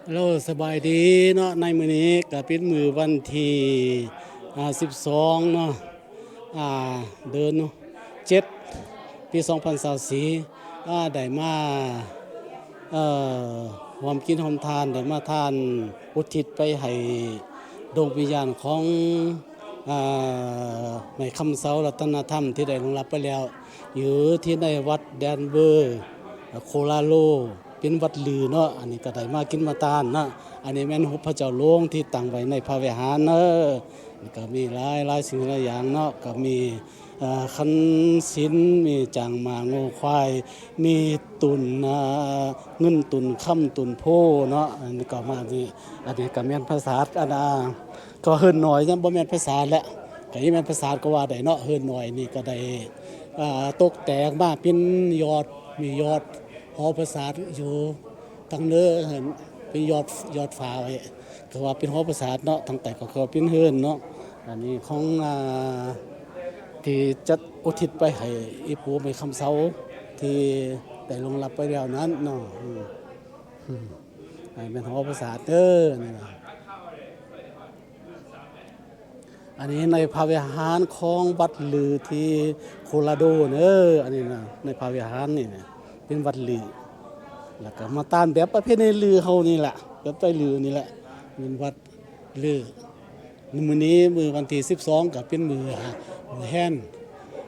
ໂລ ສະບາຍດີເນາະ, ໃນມື້ນີ້ກະເປັນມື້ວັນທີ ອາ ສິບສອງເນາະ ອາ ເດືອນເຈັດ ປີສອງພັນຊາວສີ່ ອາ ໄດ້ມາ ເອີ ຮ່ວມກິນຮ່ວມທານ ໄດ້ມາທານອຸທິດໄປໃຫ້ດວງວິນຍານຂອງ ອາ ແມ່ຄຳເສົາລັດຕະນະທຳທີ່ໄດ້ລ່ວງລັບໄປແລ້ວ ຢູ່ທີ່ໃນວັດແດນເວີ ໂຄລາໂລ ເປັນວັດລືເນາະ. ອັນນີ້ກໍໄດ້ມາກິນມາທານເນາະ. ອັນນີ້ແມ່ນຮູບພະເຈົ້າຫຼວງທີ່ຕັ້ງໄວ້ໃນພະວິຫານເນາະ. ກໍມີຫຼາຍ ຫຼາຍສິ່ງຫຼາຍຢ່າງເນາະ, ກໍມີ ເອີ ຂັນສິນ, ມີຈາງມ້າງົວຄວາຍ, ມີຕຸນ ເງິນຕຸນຄຳຕຸນໂພເນາະ. ອັນນີ້ກໍມານີ້ ອັນນີ້ກໍແມ່ນປາສາດ ອັນ ກໍເຮືອນນ້ອຍ ຍັງບໍ່ແມ່ນປາສາດແຫຼະ, ກໍຍັງແມ່ນປາສາດກໍວ່າໄດ້ເນາະ. ເຮືອນນ້ອຍນີ້ກໍໄດ້ ອ່າ ຕົກແຕ່ງມາເປັນຍອດ ມີຍອດຫໍປາສາດຢູ່ທາງເໜືອ ເປັນ ເປັນຍອດ ຍອດຝາໄວ້ ກໍວ່າເປັນຫໍປາສາດເນາະ, ທາງໃຕ້ກໍຄືວ່າເປັນເຮືອນເນາະ. ອັນນີ້ຂອງ ອ່າ ທີ່ຈັດອຸທິດໄປໃຫ້ອີ່ປູ່ແມ່ຄຳເສົາທີ່ໄດ້ລ່ວງລັບໄປແລ້ວນັ້ນເນາະ. ອືມ ອືມ ໃຫ້ແມ່ນຫໍປາສາດເດີ ນີ້ນະ. ອັນນີ້ໃນພະວິຫານຂອງວັດລືທີ່ໂຄລາໂດເດີ. ອັນນີ້ນະ ໃນພະວິຫານນີ້ນະ ເປັນວັດລື ແລ້ວກໍມາຕາມແບບປະເພນີລືເຮົານີ້ແຫຼະ, ແບບໄຕລືນີ້ແຫຼະ ເປັນວັດລື. ມື້ນີ້ມື້ວັນທີສິບສອງກໍເປັນມື້ ມື້ແຮນ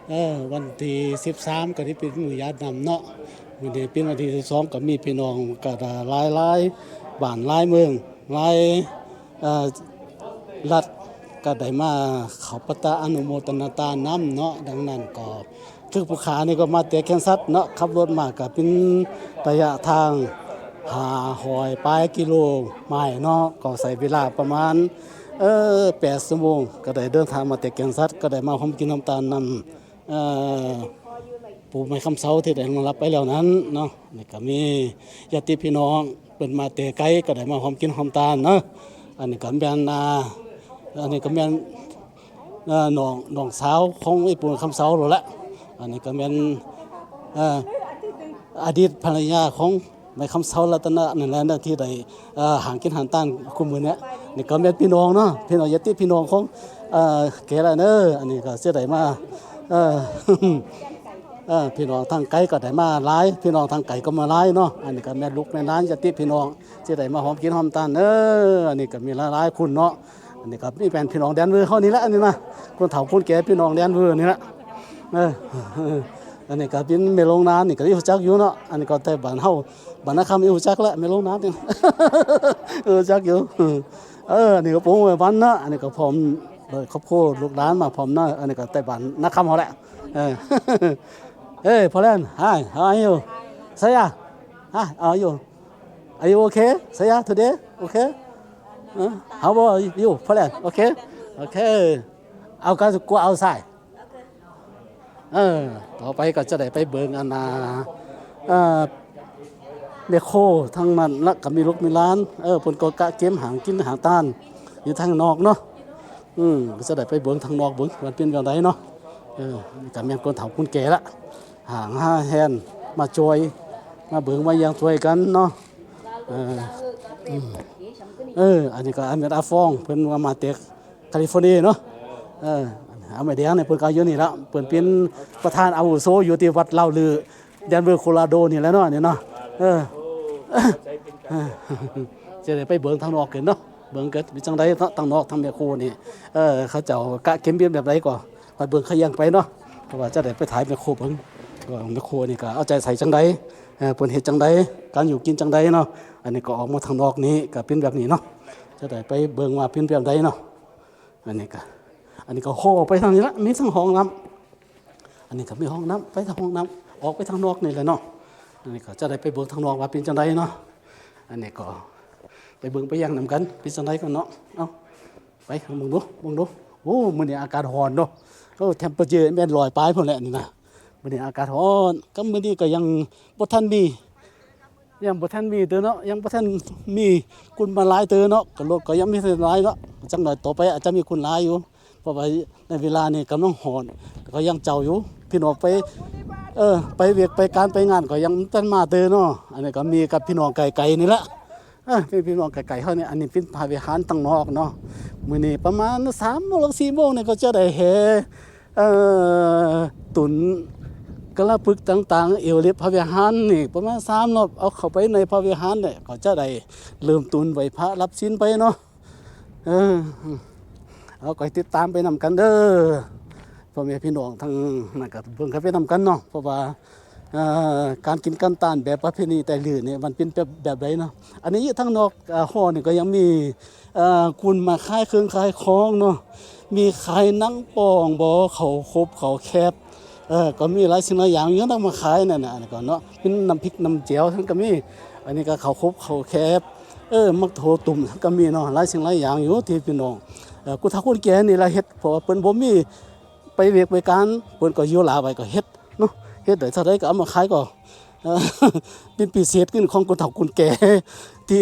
ເອີ ວັນທີສິບສາມກໍໄດ້ເປັນມື້ຢາດນ້ຳເນາະ. ມື້ນີ້ເປັນວັນທີສິບສອງ ກໍມີພີ່ນ້ອງກໍຫຼາຍໆບ້ານຫຼາຍເມືອງຫຼາຍ ເອີ ລັດ ກໍໄດ້ມາເຂົ້າປະຕະອະນຸໂມທະນາທານນຳເນາະ. ດັ່ງນັ້ນກໍຄືຜູ້ຂ້ານີ້ກໍມາແຕ່ແກ່ນສັດເນາະ, ຂັບລົດມາກໍເປັນໄລຍະທາງຫ້າຮ້ອຍປາຍກິໂລໄມເນາະ, ກໍໃຊ້ເວລາປະມານ ເອີ ແປດຊົ່ວໂມງ ກໍໄດ້ເດີນທາງມາແຕ່ແກ່ນສັດ, ກໍໄດ້ມາຮ່ວມກິນຮ່ວມທານນຳ ເອີ ປູ່ແມ່ຄຳເສົາທີ່ໄດ້ລ່ວງລັບໄປແລ້ວນັ້ນເນາະ. ນີ້ກໍມີຍາດຕິພີ່ນ້ອງເພິ່ນມາແຕ່ໄກ ກໍໄດ້ມາຮ່ວມກິນຮ່ວມທານເນາະ. ອັນນີ້ກໍແມ່ນ ອ່າ ອັນນີ້ກໍແມ່ນ ເອີ ນ້ອງ ນ້ອງສາວຂອງອີ່ປູ່ແມ່ຄຳເສົາໂລດແຫຼະ. ອັນນີ້ກໍແມ່ນ ເອີ ອະດີດພັນລະຍາຂອງ ແມ່ຄຳເສົາລັດຕະນະນັ້ນແຫຼະເນາະ ທີ່ໄດ້ ເອີ ຫາກິນຫາຕານຄູ່ມື້ນີ້. ນີ້ກໍແມ່ນພີ່ນ້ອງເນາະ, ພີ່ນ້ອງຍາດຕິພີ່ນ້ອງຂອງ ເອີ ແກລະເນີ. ອັນນີ້ກໍຊິໄດ້ມາ ເອີ ເອີ ພີ່ນ້ອງທາງໄກກໍໄດ້ມາຫຼາຍ, ພີ່ນ້ອງທາງໃກ້ກໍມາຫຼາຍເນາະ. ອັນນີ້ກໍແມ່ນລູກແມ່ຫຼານຍາດຕິພີ່ນ້ອງ ຊິໄດ້ມາຮ່ວມກິນຮ່ວມທານເດີ. ອັນນີ້ກໍມີຫຼາຍໆຄົນເນາະ. ອັນນີ້ກໍມີແມ່ນພີ່ນ້ອງແດນເວີເຮົານີ້ແຫຼະ ອັນນີ້ນະ, ຄົນເຖົ້າຄົນແກ່ພີ່ນ້ອງແດນເວີນີ້ແຫຼະ. ເອີ ອັນນີ້ກໍເປັນແມ່ໂລງນານນີ້ ກໍຮູ້ຈັກຢູ່ເນາະ. ອັນນີ້ກໍແຕ່ບ້ານເຮົາ ບ້ານນາຄຳ ຮູ້ຈັກແຫຼະ ແມ່ໂລງນານນີ້ ຮູ້ຈັກຢູ່. ເອີ ອັນນີ້ກໍປູ່ແມ່ວັນເນາະ, ອັນນີ້ກໍພ້ອມ ເອີ ຄອບຄົວລູກຫຼານມາພ້ອມເນາະ. ອັນນີ້ກໍແຕ່ບ້ານນາຄຳເຮົາແຫຼະ. ເອີ ເອີ Poland, hi, how are you? Saya, hi, how are you? Are you okay? Saya, today? Okay? Huh? How about you, Poland? Okay? Okay. I'll go, go outside. ເອີ ຕໍ່ໄປກໍຈະໄດ້ໄປເບິ່ງອັນນ່າ ເອີ ແມກໂຄທາງນັ້ນລະ ກໍມີລູກມີຫຼານ ເອີ ເພິ່ນກໍກະເກັບຫາງກິນຫາງຕານຢູ່ທາງນອກເນາະ. ອືມ ກໍຈະໄດ້ໄປເບິ່ງທາງນອກເບິ່ງວ່າເປັນຈັ່ງໃດເນາະ. ເອີ ນີ້ກໍແມ່ນຄົນເຖົ້າຄົນແກ່ລະ ຫາງຫາແຮນມາຊ່ວຍ ມາເບິ່ງມາຢາມຊ່ວຍກັນເນາະ. ເອີ ອືມ ເອີ ອັນນີ້ກໍອາເມດອາຟອງ ເພິ່ນວ່າມາແຕ່ ຄາລິຟໍເນຍເນາະ. ເອີ ອາເມດແດງນີ້ເພິ່ນກໍຢູ່ນີ້ລະ ເພິ່ນເປັນປະທານອາວຸໂສຢູ່ທີ່ວັດລາວລື ແດນເວີ ໂຄລາໂດນີ້ແຫຼະເນາະ ນີ້ເນາະ. ເອີ ຈະໄດ້ໄປເບິ່ງທາງນອກກັນເນາະ ເບິ່ງກັນເປັນຈັ່ງໃດເນາະ ທາງນອກທາງແມກໂຄນີ້. ເອີ ເຂົາເຈົ້າກະເກັບເກັບແບບໃດກໍໄປເບິ່ງຂະແຍງໄປເນາະ ເພາະວ່າຈະໄດ້ໄປຖ່າຍແມກໂຄເບິ່ງ ວ່າແມກໂຄນີ້ກໍເອົາໃຈໃສ່ຈັ່ງໃດ ເອີ ເພິ່ນເຮັດຈັ່ງໃດ ການຢູ່ກິນຈັ່ງໃດເນາະ. ອັນນີ້ກໍອອກມາທາງນອກນີ້ກໍເປັນແບບນີ້ເນາະ ຈະໄດ້ໄປເບິ່ງວ່າເປັນແບບໃດເນາະ. ອັນນີ້ກະ ອັນນີ້ກະໂຮອອກໄປທາງນີ້ລະ ມີທັງຫ້ອງນ້ຳ ອັນນີ້ກະມີຫ້ອງນ້ຳ ໄປທາງຫ້ອງນ້ຳ ອອກໄປທາງນອກນີ້ແຫຼະເນາະ. ອັນນີ້ກະຈະໄດ້ໄປເບິ່ງທາງນອກວ່າເປັນຈັ່ງໃດເນາະ. ອັນນີ້ກະໄປເບິ່ງໄປຢ່າງນຳກັນ ເປັນຈັ່ງໃດກັນເນາະ. ເອົາ ໄປເບິ່ງດູ ເບິ່ງດູ. ໂອ້ ມື້ນີ້ອາກາດຮ້ອນເນາະ ໂອ້ ເທັມເປີເຈີແມ່ນຮ້ອຍປາຍພຸ້ນແຫຼະນີ້ນະ. ມື້ນີ້ອາກາດຮ້ອນ ກັບມື້ນີ້ກະຍັງບໍ່ທັນມີ ຍັງບໍ່ທັນມີເຕີເນາະ ຍັງບໍ່ທັນມີຄົນມາຫຼາຍເຕີເນາະ ກໍລົດກໍຍັງມີຫຼາຍເນາະ. ຈັກໜ້ອຍຕໍ່ໄປອາດຈະມີຄົນຫຼາຍຢູ່ ເພາະວ່າໃນເວລານີ້ກຳລັງຮ້ອນ ກໍຍັງເຈົ້າຢູ່ ພີ່ນ້ອງໄປ ເອີ ໄປວຽກໄປການໄປງານກໍຍັງບໍ່ທັນມາເຕີເນາະ. ອັນນີ້ກໍມີກັບພີ່ນ້ອງໄກໆນີ້ລະ ເອີ ພີ່ນ້ອງໃກ້ໆເຮົານີ້ ອັນນີ້ເປັນພະວິຫານທາງນອກເນາະ. ມື້ນີ້ປະມານສາມໂມງ ຫຼື ສີ່ໂມງນີ້ ກໍຈະໄດ້ແຫ່ ເອີ ຕຸນກະລະພຶກຕ່າງໆ ເອວເລັບພະວິຫານນີ້ປະມານສາມຮອບ ເອົາເຂົ້າໄປໃນພະວິຫານແລ້ວ ກໍຈະໄດ້ເລີ່ມຕຸນໄຫວ້ພະຮັບສິນໄປເນາະ. ເອີ ເອົາ ກໍຕິດຕາມໄປນຳກັນເດີ ພໍ່ແມ່ພີ່ນ້ອງທາງນັ້ນ ກໍເບິ່ງກັນໄປນຳກັນເນາະ ເພາະວ່າ ເອີ ການກິນການທານແບບປະເພນີໄຕລື້ນີ້ ມັນເປັນແບບ ແບບໃດເນາະ. ອັນນີ້ທາງນອກ ເອີ ຫໍນີ້ກໍຍັງມີ ເອີ ຄົນມາຂາຍເຄື່ອງຂາຍຂອງເນາະ ມີຂາຍໜັງປອງບໍ ເຂົ້າຄົບ ເຂົ້າແຄບ ເອີ ກໍມີຫຼາຍສິ່ງຫຼາຍຢ່າງຢູ່ນຳມາຂາຍນັ້ນນະ ອັນນີ້ກໍເນາະ ເປັນນ້ຳພິກນ້ຳແຈ່ວ ທັງກໍມີ ອັນນີ້ກໍເຂົ້າຄົບເຂົ້າແຄບ ເອີ ໝາກໂທຕຸ່ມ ທັງກໍມີເນາະ ຫຼາຍສິ່ງຫຼາຍຢ່າງຢູ່ທີ່ພີ່ນ້ອງ ເອີ ຜູ້ເຖົ້າຄົນແກ່ນີ້ລະເຮັດ ເພາະວ່າເພິ່ນບໍ່ມີ ໄປວຽກໄປການ ເພິ່ນກໍຢູ່ລາວໄວ້ກໍເຮັດເນາະ ເຮັດໄດ້ເທົ່າໃດກໍເອົາມາຂາຍກໍ ເອີ ເປັນພິເສດຂຶ້ນຂອງຄົນເຖົ້າຄົນແກ່ ທີ່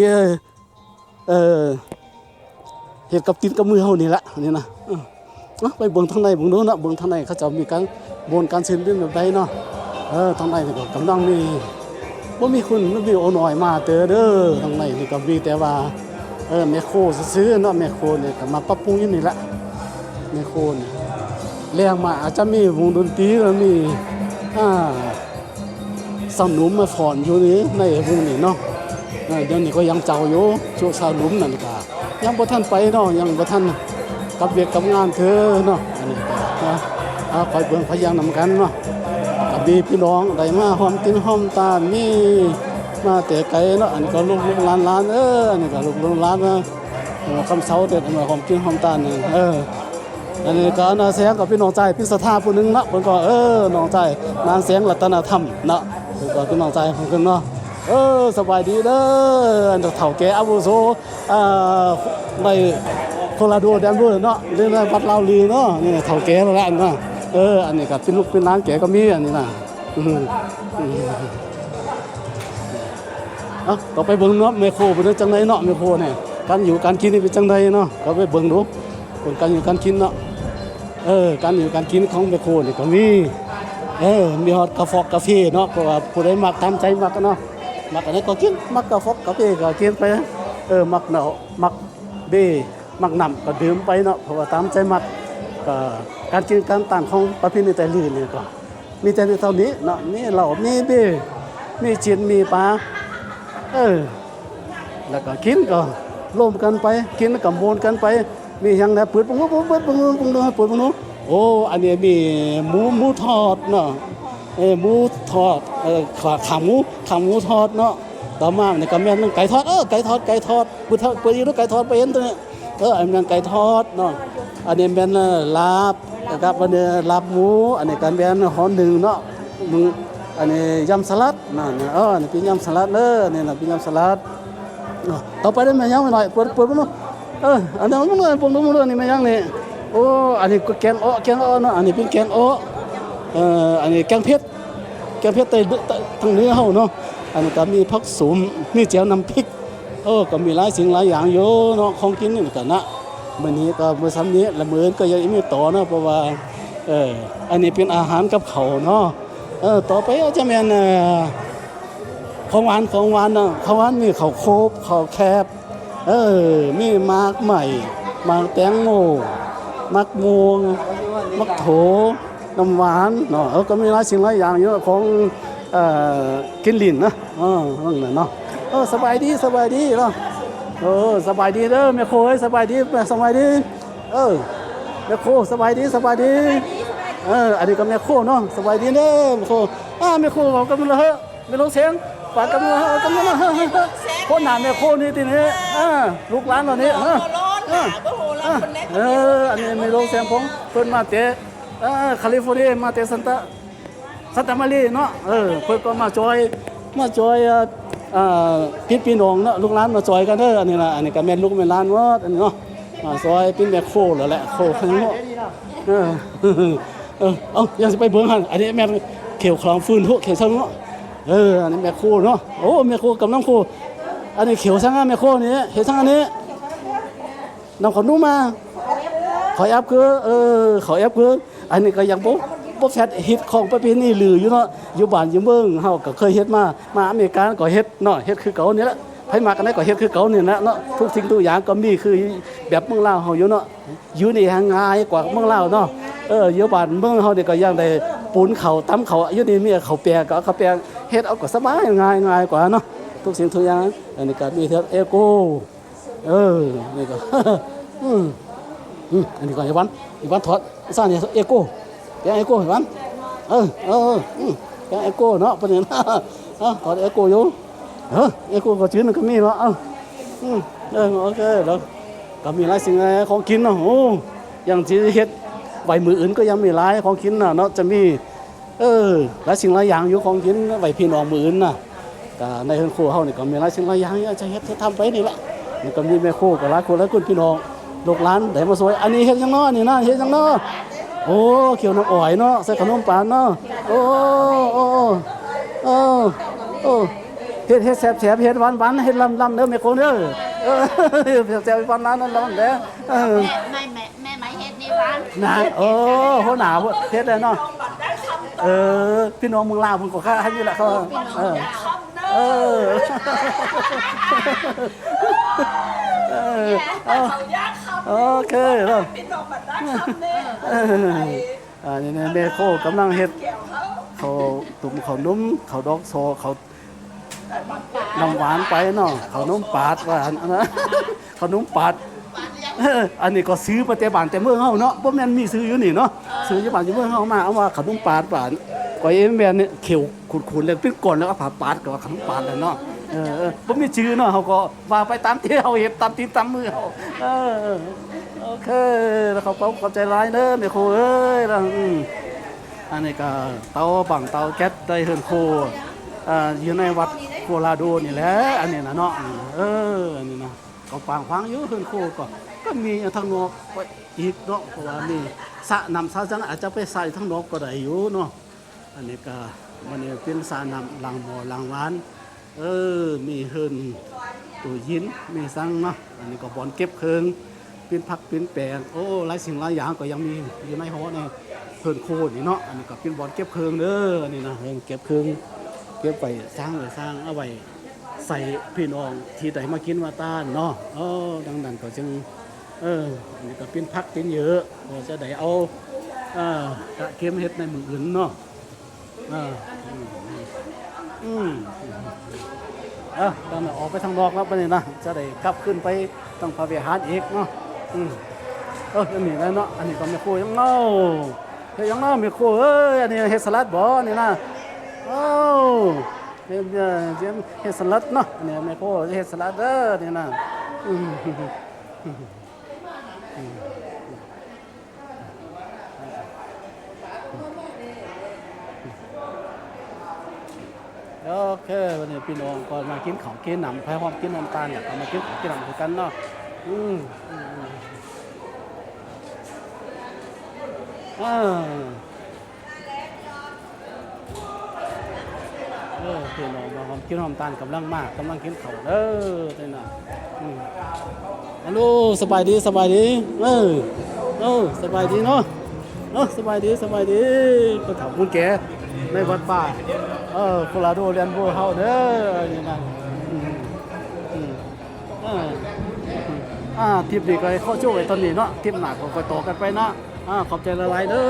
ເອີ ເຮັດກັບຕີນກັບມືເຮົານີ້ລະ ນີ້ນະ. ເອີ ເອົາ ໄປເບິ່ງທາງໃນເບິ່ງດູເນາະ ເບິ່ງທາງໃນເຂົາເຈົ້າມີການມ່ວນການຊື່ນເປັນແບບໃດເນາະ. ເອີ ທາງໃນນີ້ກໍກຳລັງມີ ບໍ່ມີຄົນ ມີໂອນ້ອຍມາເຕີເດີ ທາງໃນນີ້ກໍມີແຕ່ວ່າ ເອີ ແມ່ໂຄຊື່ໆເນາະ ແມ່ໂຄນີ້ກໍມາປັບປຸງຢູ່ນີ້ລະ ແມ່ໂຄນີ້ ແລງມາອາດຈະມີວົງດົນຕີ ແລ້ວມີ ອ່າ ຊາວໜຸ່ມມາຟ້ອນຢູ່ໃນວົງນີ້ເນາະ. ເອີ ດຽວນີ້ກໍຍັງເຈົ້າຢູ່ ຊຸດຊາວໜຸ່ມນັ້ນກໍຍັງບໍ່ທັນໄປເນາະ ຍັງບໍ່ທັນກັບວຽກກັບງານເທື່ອເນາະ. ອັນນີ້ກໍ ເອົາ ຄອຍເບິ່ງຄອຍຢ່າງນຳກັນເນາະ. ກໍມີພີ່ນ້ອງໄດ້ມາຮ່ວມກິນຮ່ວມທານ ມີມາແຕ່ໄກເນາະ. ອັນນີ້ກໍລູກໆຫຼານໆ ເອີ ອັນນີ້ກໍລູກໆຫຼານໆ ເອີ ຄຳເຊົາເດັດມາຮ່ວມກິນຮ່ວມທານນີ້ ເອີ ອັນນີ້ກໍນ້າແສງກໍເປັນນ້ອງຊາຍເປັນສັດທາຜູ້ໜຶ່ງເນາະ ເພິ່ນກໍ ເອີ ນ້ອງຊາຍນາງແສງລັດຕະນະທຳເນາະ ເພິ່ນກໍເປັນນ້ອງຊາຍຂອງເພິ່ນເນາະ. ເອີ ສະບາຍດີເດີ ອັນເຖົ້າແກ່ອາວຸໂສ ອ່າ ໃນໂຄລາໂດແດນເວີເນາະ ຫຼືໃນວັດລາວລືເນາະ. ນີ້ເຖົ້າແກ່ແລ້ວລະເນາະ. ເອີ ອັນນີ້ກໍເປັນລູກເປັນຫຼານແກກໍມີ ອັນນີ້ນະ. ອືມ ອືມ ເອົາ ກໍໄປເບິ່ງເນາະ ແມ່ໂຄເປັນຈັ່ງໃດເນາະ ແມ່ໂຄນີ້ ການຢູ່ການກິນນີ້ເປັນຈັ່ງໃດເນາະ ກໍໄປເບິ່ງດູ ເບິ່ງການຢູ່ການກິນເນາະ. ເອີ ການຢູ່ການກິນຂອງແມ່ໂຄນີ້ກໍມີ ເອີ ມີຮອດກາຟອກກາເຟເນາະ ເພາະວ່າຜູ້ໃດມັກຕາມໃຈມັກເນາະ ມັກອັນໃດກໍກິນ ມັກກາຟອກກາເຟກໍກິນໄປ ເອີ ມັກເຫຼົ້າ ມັກເບ ມັກນ້ຳກໍດື່ມໄປເນາະ ເພາະວ່າຕາມໃຈມັກ. ກໍການກິນການທານຂອງປະເພນີໄຕລື້ນີ້ກໍ ມີແຕ່ເທົ່ານີ້ເນາະ ມີເຫຼົ້າ ມີເບ ມີຊີ້ນ ມີປາ ເອີ ແລ້ວກໍກິນກໍລົມກັນໄປ ກິນກໍມ່ວນກັນໄປ. ມີຫຍັງແດ່ ເປີດເບິ່ງ ເປີດເບິ່ງ ເປີດເບິ່ງ ເປີດເບິ່ງດູ. ໂອ້ ອັນນີ້ມີໝູ ໝູທອດເນາະ ເອີ ໝູທອດ ເອີ ຂາ ຂາໝູ ຂາໝູທອດເນາະ. ຕໍ່ມານີ້ກໍແມ່ນໄກ່ທອດ ເອີ ໄກ່ທອດ ໄກ່ທອດ ເປີດ ເປີດອີກດູ ໄກ່ທອດ ບໍ່ເຫັນຕົວນີ້. ເອີ ອັນແມ່ນໄກ່ທອດເນາະ ອັນນີ້ແມ່ນ ເອີ ລາບ ລາບ ອັນນີ້ລາບໝູ ອັນນີ້ກໍແມ່ນຫໍໜຶ່ງເນາະ ມື້ ອັນນີ້ຍຳສະຫຼັດນັ້ນ ເອີ ອັນນີ້ເປັນຍຳສະຫຼັດເດີ ນີ້ນະເປັນຍຳສະຫຼັດ. ຕໍ່ໄປໄດ້ແມ່ນຫຍັງແມ່ນ້ອຍ ເປີດ ເປີດເບິ່ງເນາະ. ເອີ ອັນນີ້ເບິ່ງເດີ ເບິ່ງດູ ເບິ່ງເດີ ນີ້ແມ່ນຫຍັງນີ້? ໂອ້ ອັນນີ້ກໍແກງເອາະ ແກງເອາະເນາະ ອັນນີ້ເປັນແກງເອາະ ເອີ ອັນນີ້ແກງເຜັດ ແກງເຜັດໄຕ້ ທາງເໜືອເຮົາເນາະ. ອັນນີ້ກໍມີຜັກສົ້ມ ມີແຈ່ວນ້ຳພິກ ໂອ້ ກໍມີຫຼາຍສິ່ງຫຼາຍຢ່າງຢູ່ເນາະ ຂອງກິນນີ້ກໍນະ. ມື້ນີ້ກໍມີສ່ຳນີ້ ແລະ ມື້ອື່ນກໍຍັງມີຕໍ່ເນາະ ເພາະວ່າ ເອີ ອັນນີ້ເປັນອາຫານກັບເຂົ້າເນາະ. ເອີ ຕໍ່ໄປກໍຈະແມ່ນ ເອີ ຂອງຫວານ ຂອງຫວານເນາະ ຂອງຫວານມີເຂົ້າໂຄບ ເຂົ້າແຄບ ເອີ ມີໝາກໄມ້ ໝາກແຕງໂມ ໝາກມ່ວງ ໝາກໂທ ນ້ຳຫວານເນາະ. ເອີ ກໍມີຫຼາຍສິ່ງຫຼາຍຢ່າງຢູ່ຂອງ ເອີ ກິນຫຼິ້ນນະ ເອີ ນັ້ນແຫຼະເນາະ. ເອີ ສະບາຍດີ ສະບາຍດີເນາະ. ເອີ ສະບາຍດີເດີແມ່ໂຄເອີຍ ສະບາຍດີ ສະບາຍດີ. ເອີ ແມ່ໂຄ ສະບາຍດີ ສະບາຍດີ. ເອີ ອັນນີ້ກໍແມ່ໂຄເນາະ ສະບາຍດີເດີແມ່ໂຄ. ອ່າ ແມ່ໂຄເວົ້າກັບມັນລະເຮີ້ ແມ່ໂລງແສງ ປາດກັບມັນລະເຮີ້ ກັບມັນລະເຮີ້. ຄົນໜ້າແມ່ໂຄນີ້ຕິນີ້ ອ່າ ລູກຫຼານເຮົານີ້ ເອີ ເອີ ອັນນີ້ແມ່ໂລງແສງ ເພິ່ນມາແຕ່ ເອີ ຄາລິຟໍເນຍ ມາແຕ່ຊັນຕາ ຊັນຕາມາລີເນາະ. ເອີ ເພິ່ນກໍມາຈອຍ ມາຈອຍ ເອີ ພີ່ພີ່ນ້ອງເນາະ ລູກຫຼານມາຈອຍກັນເດີ. ອັນນີ້ລະ ອັນນີ້ກໍແມ່ນລູກແມ່ນຫຼານໝົດ ອັນນີ້ເນາະ ມາຈອຍເປັນແມ່ໂຄແລ້ວແຫຼະ ໂຄແຂວງເນາະ. ເອີ ເອີ ເອົາ ຍັງຊິໄປເບິ່ງຫັ້ນ ອັນນີ້ແມ່ນເຂົວຂອງຟືນ ໂຫ ເຂົວສັງເນາະ. ເອີ ອັນນີ້ແມ່ໂຄເນາະ ໂອ້ ແມ່ໂຄກຳລັງໂຄ. ອັນນີ້ເຂົວສັງ ແມ່ໂຄນີ້ ເຮັດສັງອັນນີ້ ນຳເຂົ້າໜູມາ ເຂົ້າແອບຄື ເອີ ເຂົ້າແອບຄື. ອັນນີ້ກໍຍັງບໍ່ ບໍ່ແຟດ ຮີດຄອງປະເພນີລືຢູ່ເນາະ ຢູ່ບ້ານຢູ່ເມືອງເຮົາກໍເຄີຍເຮັດມາ ມາອາເມລິກາກໍເຮັດເນາະ ເຮັດຄືເກົ່ານີ້ແຫຼະ. ໃຜມັກອັນໃດກໍເຮັດຄືເກົ່ານີ້ນະເນາະ ທຸກສິ່ງທຸກຢ່າງກໍມີຄືແບບເມືອງລາວເຮົາຢູ່ເນາະ. ຢູ່ນີ້ຫາງ່າຍກວ່າເມືອງລາວເນາະ. ເອີ ຢູ່ບ້ານເມືອງເຮົານີ້ກໍຍັງໄດ້ປຸນເຂົ້າຕຳເຂົ້າ ຢູ່ນີ້ມີເຂົ້າແປ້ງ ກໍເອົາເຂົ້າແປ້ງເຮັດເອົາກໍສະບາຍ ງ່າຍ ງ່າຍກວ່າເນາະ ທຸກສິ່ງທຸກຢ່າງ. ອັນນີ້ກໍມີເທື່ອເອໂກ ເອີ ນີ້ກໍ ອືມ ອືມ ອັນນີ້ກໍໄອ້ວັນ ໄອ້ວັນຖອດ ສ້າງນີ້ເອໂກ ແປງເອໂກໃຫ້ວັນ. ເອີ ເອີ ເອີ ອືມ ແປງເອໂກເນາະ ປະເດັນ ເອີ ຖອດເອໂກຢູ່. ເອີ ເອໂກກໍຈື່ນກໍມີເນາະ. ເອີ ອືມ ເອີ ໂອເຄ ແລ້ວກໍມີຫຼາຍສິ່ງຫຼາຍຂອງກິນເນາະ. ໂອ້ ຢ່າງຊິເຮັດໄວ້ມື້ອື່ນກໍຍັງມີຫຼາຍຂອງກິນນະເນາະ ຈະມີ ເອີ ຫຼາຍສິ່ງຫຼາຍຢ່າງຢູ່ຂອງກິນໄວ້ພີ່ນ້ອງມື້ອື່ນນະ. ກະໃນເຮືອນຄົວເຮົານີ້ກໍມີຫຼາຍສິ່ງຫຼາຍຢ່າງ ຈະເຮັດຈະທຳໄປນີ້ແຫຼະ. ມັນກໍມີແມ່ຄົວກໍຫຼາຍຄົນຫຼາຍຄົນ ພີ່ນ້ອງລູກຫຼານໄດ້ມາຊ່ວຍ. ອັນນີ້ເຮັດຫຍັງເນາະ ອັນນີ້ນະ ເຮັດຫຍັງເນາະ? ໂອ້ ຂ້ຽວນ້ຳອ້ອຍເນາະ ໃສ່ຂະໜົມປານເນາະ. ໂອ້ ໂອ້ ໂອ້ ເຮັດ ເຮັດແຊບໆ ເຮັດຫວານໆ ເຮັດລຳໆ ເດີແມ່ຄົວເດີ. ເອີ ແຊບໆ ຫວານໆ ລຳໆ ເດີ. ເອີ ແມ່ ແມ່ ແມ່ ແມ່ໄມ້ເຮັດນີ້ຫວານ ນະ ໂອ້ ຫົວໜ້າເຮັດໄດ້ເນາະ. ເອີ ພີ່ນ້ອງເມືອງລາວເພິ່ນກໍຄ້າຢູ່ແຫຼະ ເຂົາ ເອີ ເອີ ເອີ ເອົາ ໂອເຄເນາະ. ເອີ ອັນນີ້ແມ່ຄົວກຳລັງເຮັດເຂົ້າ ຕົ້ມເຂົ້າໜົມ ເຂົ້າດອກຊໍ ເຂົ້າ ນ້ຳຫວານໄປເນາະ ເຂົ້າໜົມປາດວ່າອັນນັ້ນ ເຂົ້າໜົມປາດ. ເອີ ອັນນີ້ກໍຊື້ມາແຕ່ບ້ານແຕ່ເມືອງເຮົາເນາະ ບໍ່ແມ່ນມີຊື້ຢູ່ນີ້ເນາະ ຊື້ຢູ່ບ້ານຢູ່ເມືອງເຮົາມາ ເອົາວ່າເຂົ້າໜົມປາດວ່າ. ຂ້ອຍເຫັນແມ່ນເຂົ້າຂຸ້ນໆ ແລ້ວເປັນກ້ອນ ແລ້ວເອົາຜ້າປາດ ກໍວ່າເຂົ້າໜົມປາດແຫຼະເນາະ. ເອີ ເອີ ບໍ່ມີຊື່ເນາະ ເຮົາກໍວ່າໄປຕາມທີ່ເຮົາເຮັດ ຕາມຕີນຕາມມືເຮົາ. ເອີ ເອີ ໂອເຄ ແລ້ວຂອບ ຂອບໃຈຫຼາຍເດີແມ່ຄົວເອີຍ. ແລ້ວ ອືມ ອັນນີ້ກໍເຕົາບັ້ງເຕົາແກັດໃນເຮືອນຄົວ ເອີ ຢູ່ໃນວັດໂຄລາໂດນີ້ແຫຼະ ອັນນີ້ນະເນາະ. ເອີ ອັນນີ້ນະ ກໍກວ້າງຂວາງຢູ່ ເຮືອນຄົວກໍ ກໍມີທາງນອກໄປອີກເນາະ ເພາະວ່າມີສະນ້ຳສະຫຍັງ ອາດຈະໄປໃສ່ທາງນອກກໍໄດ້ຢູ່ເນາະ. ອັນນີ້ກໍ ມັນເປັນສະນ້ຳລ້າງໝໍ້ລ້າງຫວານ ເອີ ມີເຮືອນຕູ້ເຢັນ ມີສັງເນາະ. ອັນນີ້ກໍບ່ອນເກັບເຄື່ອງ ປິ່ນຜັກປິ່ນແປງ ໂອ້ ຫຼາຍສິ່ງຫຼາຍຢ່າງກໍຍັງມີຢູ່ໃນຫໍ ໃນເຮືອນຄົວນີ້ເນາະ. ອັນນີ້ກໍເປັນບ່ອນເກັບເຄື່ອງເດີ ອັນນີ້ນະ ເຮືອນເກັບເຄື່ອງ ເກັບໄວ້ສ້າງ ໄວ້ສ້າງ ເອົາໄວ້ໃສ່ພີ່ນ້ອງທີ່ໄດ້ມາກິນມາທານເນາະ. ເອີ ດັ່ງນັ້ນກໍຈຶ່ງ ເອີ ອັນນີ້ກໍປິ່ນຜັກປິ່ນເຫຍື່ອ ກໍຈະໄດ້ເອົາ ເອີ ກະກຽມເຮັດໃນມື້ອື່ນເນາະ. ເອີ ອືມ ອືມ ເອີ ຕ້ອງອອກໄປທາງນອກແລ້ວບັດນີ້ນະ ຈະໄດ້ກັບຄືນໄປທາງພະວິຫານອີກເນາະ. ອືມ ເອີ ອັນນີ້ແຫຼະເນາະ ອັນນີ້ກໍແມ່ຄົວຫຍັງເນາະ ເຮັດຫຍັງເນາະແມ່ຄົວເອີຍ. ອັນນີ້ເຮັດສະຫຼັດບໍ່ນີ້ນະ? ໂອ້ ເຮັດ ເຮັດສະຫຼັດເນາະ ອັນນີ້ແມ່ຄົວເຮັດສະຫຼັດເດີນີ້ນະ. ອືມ ໂອເຄ ວັນນີ້ພີ່ນ້ອງກໍມາກິນເຂົ້າກິນນ້ຳ ໄປຮ່ວມກິນນ້ຳຕານ ແລ້ວກໍມາກິນເຂົ້າກິນນ້ຳຄືກັນເນາະ. ອືມ ອືມ ອືມ ເອີ ເອີ ພີ່ນ້ອງມາຮ່ວມກິນຮ່ວມທານ ກຳລັງມາ ກຳລັງກິນເຂົ້າເດີນີ້ນະ. ອືມ ຮັລໂຫຼ ສະບາຍດີ ສະບາຍດີ ເອີ ເອີ ສະບາຍດີເນາະ ເອີ ສະບາຍດີ ສະບາຍດີ ຜູ້ເຖົ້າຜູ້ແກ່ໃນວັດປ່າ ເອີ ໂຄລາໂດແລນໂວເຮົາເດີ ນີ້ນະ. ອືມ ອືມ ເອີ ອືມ ອ່າ ທຣິບນີ້ກໍຂໍຈົບໄວ້ເທົ່ານີ້ເນາະ ທຣິບໜ້າກໍຄ່ອຍຕໍ່ກັນໄປເນາະ. ອ່າ ຂອບໃຈຫຼາຍໆເດີ.